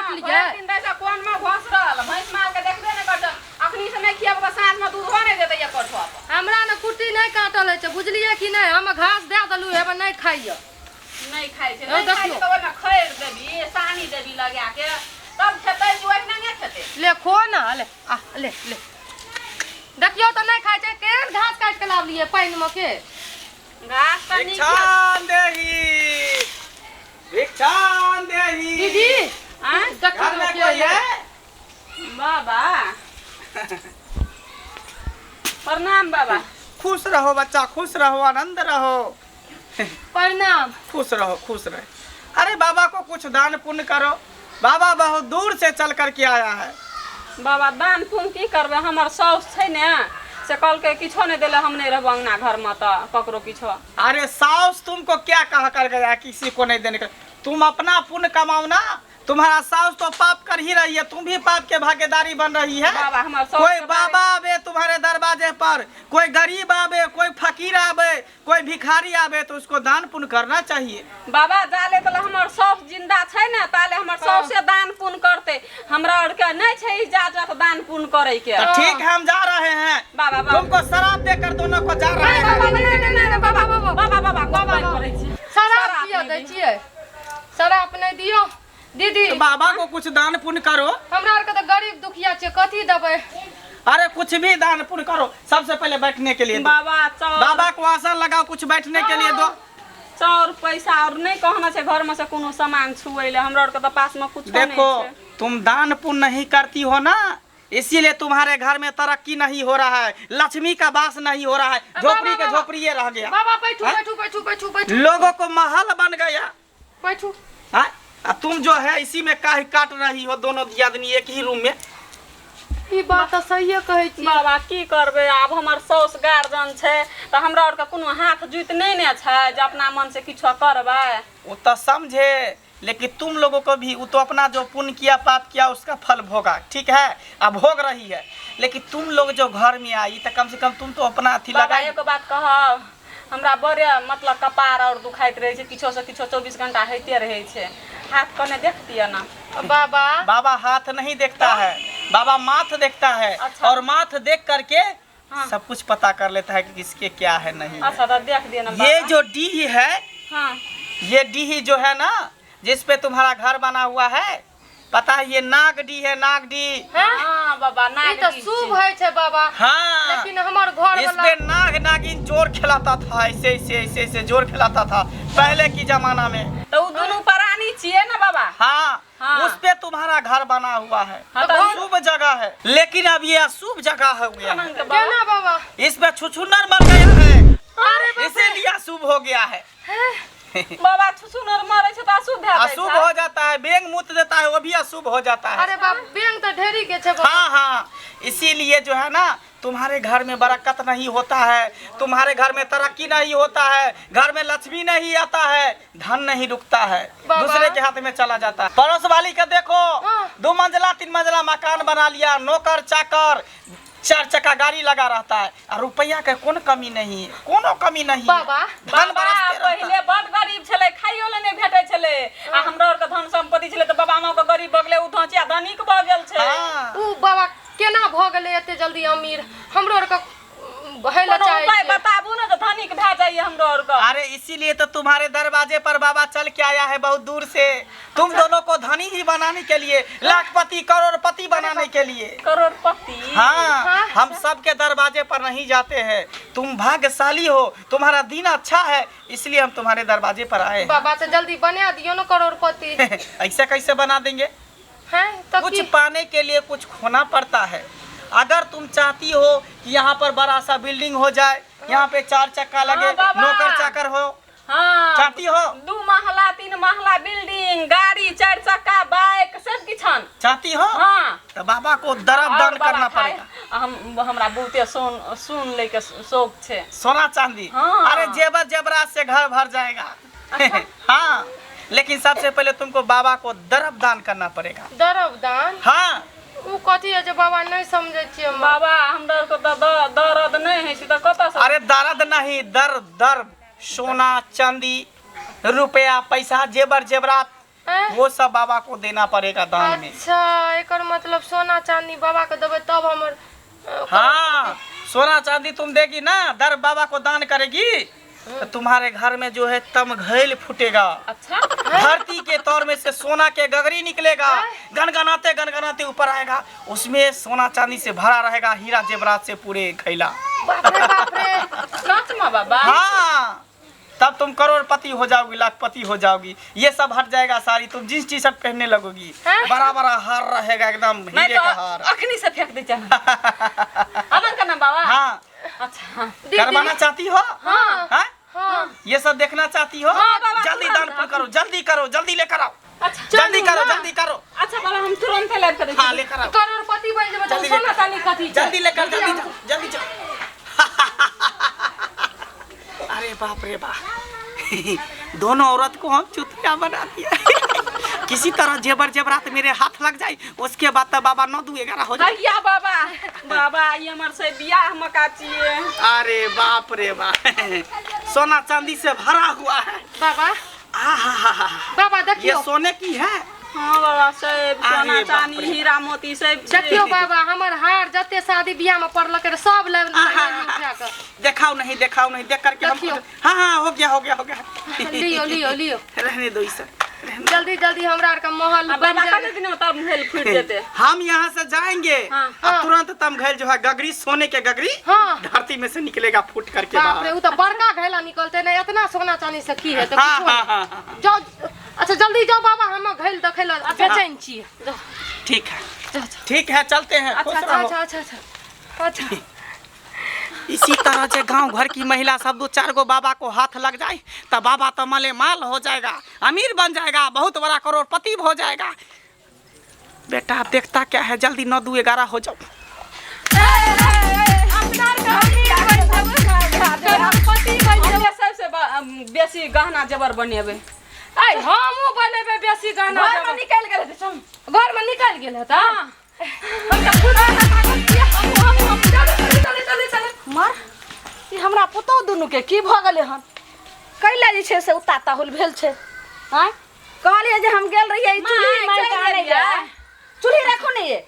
काटलियै। भरि दिन रहै छै कोन मे घोसरल भैंस माल के देखबे नहि करतै। अखनी से नहि खियाबऽ तऽ साँझ मे दूधो नहि देतै एको ठोप। हमरा ने कुट्टी नहि काटल होइ छै, बुझलियै कि नहि? हम घास दए देलहुँ, हेबे नहि खाइए। नहि खाइ छै? हँ, नहि खाइ छै। देखियौ। तऽ ओहिमे खैर देबी, सानी देबी लगा के, तब खेतै कि ओहिना खेतै? ले खो ना, ले आ, ले ले। देखियौ तऽ नहि खाइ छै। केहन घास काटि के लावलियै पानिमे के? घास तऽ नीक छै। भिक्षान देही, भिक्षान देही। दीदी। आँय? देखियौ घर में के कोई है? बाबा, प्रणाम बाबा। खुश रहो बच्चा, खुश रहो, आनंद रहो। प्रणाम। खुश रहो, खुश रहो। अरे बाबा को कुछ दान पुण्य करो, बाबा बहुत दूर से चल करके आया है। बाबा, दान पुण्य की करबै? हमर साउस छै ने, से कहलकै किछो नहि देले, हम नहि रहबो अंगना घरमे, तऽ ककरो किछो। अरे साउस तुमको क्या कहा कर गया किसी को नहीं देने का? तुम अपना पुण्य कमाओ ना। तुम्हारा साउस तो पाप कर ही रही है, तुम भी पाप के भागीदारी बन रही है। बाबा, हमर साउस कोई के बारे- बाबा आवे तुम्हारे दरवाजे पर, कोई गरीब आवे, कोई फकीर आवे, कोई भिखारी आवे तो उसको दान पुण्य करना चाहिए। बाबा, जाले तले हमर साउस जिंदा छै ने, ताले हमर साउसे दान पुण्य करतै। हमरा आरके नहि छै इजाजत दान पुण्य करे के। तो ठीक है, हम जा रहे हैं। बाबा, बाबा। तुमको शराब देकर दोनों को जा रहे हैं। बाबा, नहि, नहि, नहि, नहि, बाबा, बाबा, बाबा, बाबा, करै छी। शराब शराब किया नहि दै दी। छियै? शराब नहि दियौ दीदी। तो बाबा को कुछ दान पुण्य करो। हमरा आरके तऽ गरीब दुखिया छियै, कथी देबै? अरे कुछ भी दान पुण्य करो। सबसे पहले बैठने के लिए दो। बाबा, चाउर। बाबा को आसन लगाओ, कुछ बैठने के लिए दो। चाउर पैसा और नहि कहना छै घरमे से कोनो सामान छुए ले। हमरा आरके तऽ पासमे कुछो नहि देखो, छै। तुम दान पुण्य नहीं करती हो ना, इसीलिए तुम्हारे घर में तरक्की नहीं हो रहा है, लक्ष्मी का वास नहीं हो रहा है, झोपड़ी के झोपड़ी रह गया। बाबा, बैठू। हाँ? बैठू, बैठू, बैठू, बैठू। लोगों को महल बन गया। बैठू। हाँ? आ तुम जो है इसी में काहे काट रही हो दोनों आदमी एक ही रूम में? ई बात तऽ सहिए कहै छी। बाबा, की करबै आब? हमर साउस गार्जियन छै तऽ हमरा आरके कोनो हाथ जुति नहि ने छै जे अपना मन से किछो करबै। वो तो समझे, लेकिन तुम लोगों को भी, वो तो अपना जो पुण्य किया, पाप किया, उसका फल भोगा, ठीक है, अब भोग रही है, लेकिन तुम लोग जो घर में आई तो कम से कम तुम तो अपना अथी बाबा, लगाई। एगो बात कहब? हमरा बड़े मतलब कपार और दुखाइत रहै छै, किछो से किछो 24 घंटा होइते रहै छै। हाथ कने देखतियै ने। बाबा। बाबा हाथ नहीं देखता है, बाबा माथ देखता है। और माथ देख करके सब कुछ पता कर लेता है कि किसके क्या है, नहीं है। अच्छा, तऽ देख दिअ ने ये बाबा। जो डी है, ये डी जो है ना, जिस पे तुम्हारा घर बना हुआ है, पता है, ये नाग डी है, नाग डी। हाँ बाबा, ई नाग तऽ डी शुभ छै। होइ छै बाबा। लेकिन हमर घर इस वाला पे नाग नागिन जोर खिलाता था, ऐसे ऐसे ऐसे ऐसे जोर खिलाता था पहले की जमाना में। तऽ उ दुनू प्राणी छियै ने बाबा? हाँ। उस पे तुम्हारा घर बना हुआ है। हाँ, तो शुभ जगह है, लेकिन अब ये अशुभ जगह हो गया है। के बाबा? केना बाबा? इस पे छुछुनर मर गया है, अरे बाप रे। इसीलिए अशुभ हो गया है। बाबा, छुछुनर मरै छै तऽ अशुभ भए जाइ अशुभ छै? हो जाता है। बेंग मूत देता है, वो भी अशुभ हो जाता है। अरे बाप, बैंक तऽ ढेरी के छै बाबा। हाँ, इसीलिए जो है ना, तुम्हारे घर में बरकत नहीं होता है, तुम्हारे घर में तरक्की नहीं होता है, घर में लक्ष्मी नहीं आता है, धन नहीं रुकता है, बाबा। दूसरे के हाथ में चला जाता है। पड़ोस वाली का देखो, दो मंजिला तीन मंजिला मकान बना लिया, नौकर चाकर, चार चक्का गाड़ी लगा रहता है और रुपया के कौन कमी नहीं है, कोनो कमी नहीं है। बाबा। धन बाबा, बरसते रहता है। पहिले बड गरीब छलै, खाइयो ले नहि भेटै छलै, आ हमरा आरके धन संपत्ति छलै तऽ बाबा माँ के गरीब भऽ गेलै, उ धचिया धनिक भऽ गेल छै। उ बाबा केना भऽ गेलै एते जल्दी अमीर? हमरो आरके होइ लए कोनो चाहै उपाय छियै। बताबू ने तऽ धनिक भए जाइए हमरो आरके। अरे इसीलिए तो तुम्हारे दरवाजे पर बाबा चल के आया है बहुत दूर से, तुम दोनों को धनी ही बनाने के लिए, लाखपति करोड़पति बनाने के लिए। करोड़पति? हाँ। हाँ। हम सबके दरवाजे पर नहीं जाते हैं। तुम भाग्यशाली हो, तुम्हारा दिन अच्छा है, इसलिए हम तुम्हारे दरवाजे पर आए हैं। बाबा, तऽ जल्दी बना दियौ ने करोड़पति। ऐसे कैसे बना देंगे? हैं तऽ कुछ की? पाने के लिए कुछ खोना पड़ता है। अगर तुम चाहती हो कि यहाँ पर बड़ा सा बिल्डिंग हो जाए, यहाँ पे चार चक्का लगे, हाँ, बाबा। नौकर चाकर हो, चाहती हो? दू महला तीन महला बिल्डिंग, गाड़ी, चारि चक्का, बाइक, सब किछन। चाहती हो? हाँ। तो बाबा को दरब और दान बाबा करना खाए- पड़ेगा। हम हमरा बहुते सोन सोन लैके शौक छै। सोना चांदी? हाँ। अरे जेवर जेवरात से घर भर जाएगा। हाँ, लेकिन सबसे पहले तुमको बाबा को दरब दान करना पड़ेगा। दरब दान? हाँ। उ कथी होइ छै बाबा? नहि समझै छियै हम। बाबा, हमरा आरके तऽ दर्द नहि होइ छै तऽ कतऽसँ? अरे दर्द नहीं, दर दर, सोना चांदी, रुपया पैसा, जेवर जेवरात। हैं? वो सब बाबा को देना पड़ेगा दान में। अच्छा, एकर मतलब सोना चांदी बाबा के देबै तब हमर हाँ, सोना चांदी तुम देगी ना, दर बाबा को दान करेगी तो तुम्हारे घर में जो है तमघैल फूटेगा। अच्छा। धरती के तौर में से सोना के गगरी निकलेगा, गनगनाते गनगनाते ऊपर आएगा, उसमें सोना चांदी से भरा रहेगा, हीरा जेवरात से पूरे खैला। बाप रे बाप रे। सच में बाबा? हाँ, तब तुम करोड़पति हो जाओगी, लाखपति हो जाओगी। ये सब हट जाएगा सारी, तुम जींस टी शर्ट पहनने लगोगी, हाँ? बड़ा बड़ा हार रहेगा एकदम नहीं हीरे तो का हार। अखनी से फेंक दे चल अमन का नाम बाबा। हाँ। अच्छा, हाँ। दीदी। करवाना चाहती हो? हाँ। हाँ? हाँ। ये सब देखना चाहती हो? हाँ, बाबा, जल्दी तुरंत, दान पुण्य करो, जल्दी करो, जल्दी लेकर आओ। अच्छा, जल्दी करो, ना। जल्दी करो। अच्छा बाबा, हम तुरंत लाइव कर हाँ, लेकर आओ। करोड़पति बन जेबै तऽ जल्दी सोना लेकर- चांदी कथी छै? जल्दी लेकर, जल्दी जाओ, जल्दी जाओ। अरे बाप रे बाप, दोनों औरत को हम चुतिया बना दिया। किसी तरह जेबर जेबरात मेरे हाथ लग जाए, उसके बाद तो बाबा 9 2 11 हो जाए। भैया बाबा, बाबा ये हमर से बियाह मका चाहिए। अरे बाप रे बाप, सोना चांदी से भरा हुआ है। बाबा, आहा, बाबा ये देखियो। सोने की है। हाँ बाबा, सब सोना अरे बाप चांदी रे। हीरा मोती सब। देखियो बाबा, हमर हार जते शादी बियाह में पड़लक रहे सब ले आहा, उठा के। देखाओ नहीं, देखाओ नहीं, देख करके हम देखियो। हाँ हाँ, हो गया हो गया हो गया। लियो लियो लियो। रहने दो इसे, रहने दो। जल्दी जल्दी हमरा आर के महल आ बन बाबा जाए। कते दिन में तब भेल फूट जेते? हम यहाँ से जाएंगे हाँ। और तुरंत तमघैल जो है गगरी, सोने के गगरी हाँ। धरती में से निकलेगा फूट करके बाप रे, बाहर। उ तऽ बड़का घैला निकलते ने, इतना सोना चांदी से की हेतै? हाँ किछो हाँ नहि। हाँ हाँ। जाओ, अच्छा जल्दी जाओ बाबा, हम घैल देखै लए बेचैन छी। जाओ। ठीक है, जाओ, जाओ। ठीक है, चलते हैं, खुश अच्छा रहो। अच्छा अच्छा अच्छा अच्छा। इसी तरह से गांव घर की महिला सब दो चार गो बाबा को हाथ लग जाए तो बाबा तो माले माल हो जाएगा, अमीर बन जाएगा, बहुत बड़ा करोड़पति हो जाएगा। बेटा अब देखता क्या है, जल्दी 9 2 11 हो जाओ। करोड़पति बन जेबै। हमे सबसे बेसी गहना जेवर बनेबै। ऐ हमहूँ बनेबै बेसी गहना घर में जेवर। निकलि गेल हेतै, चल। घर में निकलि गेल हेतै? हाँ। हम तऽ खुद पागल छियै। हम चलू चलू चलू चलू चलू। मार, ई हमरा पुतहु दुनूके की भऽ गेलै हन? कैला जे छै से उता ताहुल भेल छै? आँय, कहलियै जे हम गेल रहियै ई चूल्ही माय, मारि चलि कऽ आनै गेलियै? लए। चूल्ही राखू ने, ये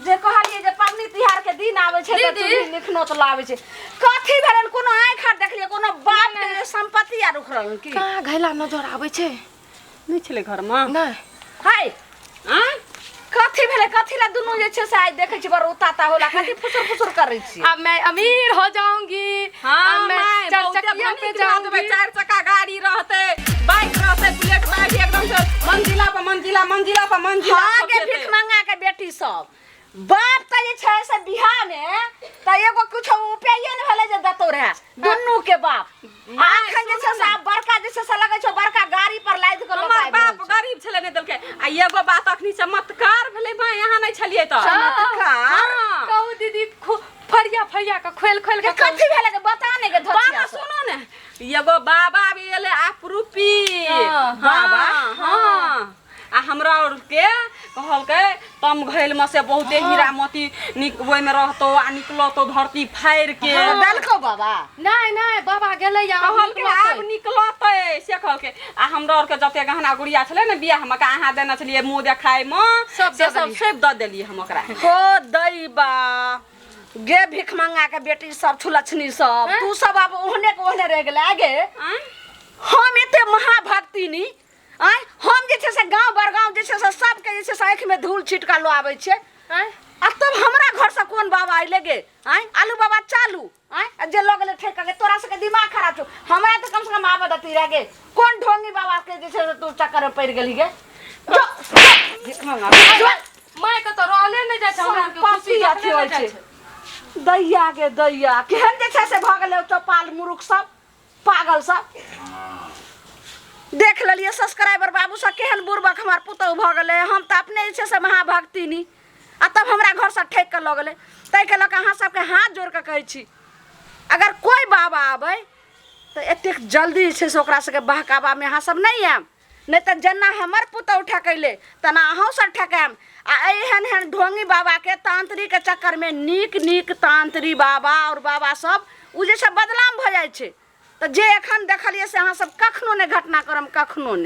जे कहलियै जे पाबनि तिहार के दिन आबै छै तऽ दीदी। चूल्ही निखनोत लाबै छै। कथी भेलन? कोनो आँखि आर देखलियै? कोनो बाप के सम्पत्ति आर उखड़ल की? कहाँ घैला नजर आबै छै? नहि छलै घरमे। नहि। हाय। आँय? कथी भेलै? कथी ला दुनू जे छै से आइ देखै छी बड़ उता ताहुला, कथी फुसुर फुसुर करै छी? अब मैं अमीर हो जाऊंगी। हाँ, अब मैं माय, चार बहुते चकिया पे धनिक भए जेबै, जाऊंगी। चारि चक्का गाड़ी रहतै, बाइक रहतै, बुलेट बाइक, एकदम से मंजिला पर मंजिला, मंजिला पर मंजिला हाँ सब गे जेतै। भीख मंगा के बेटी सब, बाप तऽ जे छै से बियाह मे तऽ एगो कुछो उपाये ने भेलै जे देतौ रहे दुनू के बाप। माय, अखन जे छै से आब बड़का जे छै से लगै छौ बड़का गाड़ी पर लादि कऽ लऽ हमर आबि बाप रहल छौ। गरीब छलै, नहि देलकै। आ एगो बात अखनी चमत्कार भेलै माय, यहाँ नहि छलियै तऽ। चमत्कार? हाँ। कहू दीदी, फरिया फरिया के खोलि खोलि के के कथी भेलै के बता ने गे बाबा धोतिया सब। सुनो ने, एगो बाबा भी एलै अपरूपी। हाँ, बाबा? हाँ, आ हमरा और के कहलकै तमघैल में से बहुते हीरा मोती निक ओहिमे रहतौ आ निकलतौ धरती फाड़ि के। देलकौ बाबा? नहि नहि, बाबा गेलै या कहलकै आब निकलतै से कहलकै। आ हमरा और के जते गहना गुड़िया छलै ने बियाह मे के अहाँ देने छलियै मुँह देखाय मे, सब से दऽ सब देलियै। सब दऽ देलियै हम ओकरा। हो दैबा गे भीख मंगा के बेटी सब, छुलछनी सब, तू सब आब ओहने के ओहने रहि गेलै गे। आँय? हम एते महाभक्ति नी, आँय, हम जे छै से गाँव बड़गाँव जे छै से सबके जे छै से आँखिमे धूल छिटका लऽ आबै छियै। आँय? आ तब हमरा घरसँ कोन बाबा अयलै गे? आँय, आलू बाबा चालू, आँय, आ जे लऽ गेलै ठेक के, तोरा सबके दिमाग खराब छौ। हमरा तऽ कमसँ कम आबऽ देती रह गे। कोन ढोंगी बाबा के जे छै से तू चक्करमे पड़ि गेलही गे? जो, जो, भीख मंगा, जो। माय के तऽ रहले नहि जाइ छै, हमरा आरके खुशी पति अथी देखले होइ नहि जाइ छै। छै। दैया गे दैया, केहन जे छै से भऽ गेलै चौपाल मुरुख सब, पागल सब। देख लेलियै सब्सक्राइबर बाबू सब, केहन बुड़बक हमर पुतहु भऽ गेलै। हम तऽ अपने जे छै से महाभक्ति नी, आ तब हमरा घरसँ ठकि कऽ लऽ गेलै। ताहिके लऽ कऽ अहाँ सबके हाथ जोड़ि कऽ कहै छी, अगर कोइ बाबा आबै तऽ एतेक जल्दी जे छै से ओकरा सबके बहकावामे अहाँ सब नहि आयब, नहि तऽ जेना हमर पुतहु ठकैले तेना अहूँ सब ठकायब। आ एहन एहन ढोंगी बाबाके तांत्रिकके चक्करमे नीक नीक तांत्रिक बाबा आओर बाबा सब ओ जे छै बदनाम भऽ जाइ छै। तऽ जे एखन देखलियै से अहाँ सब कखनो नहि घटना करम, कखनो नहि।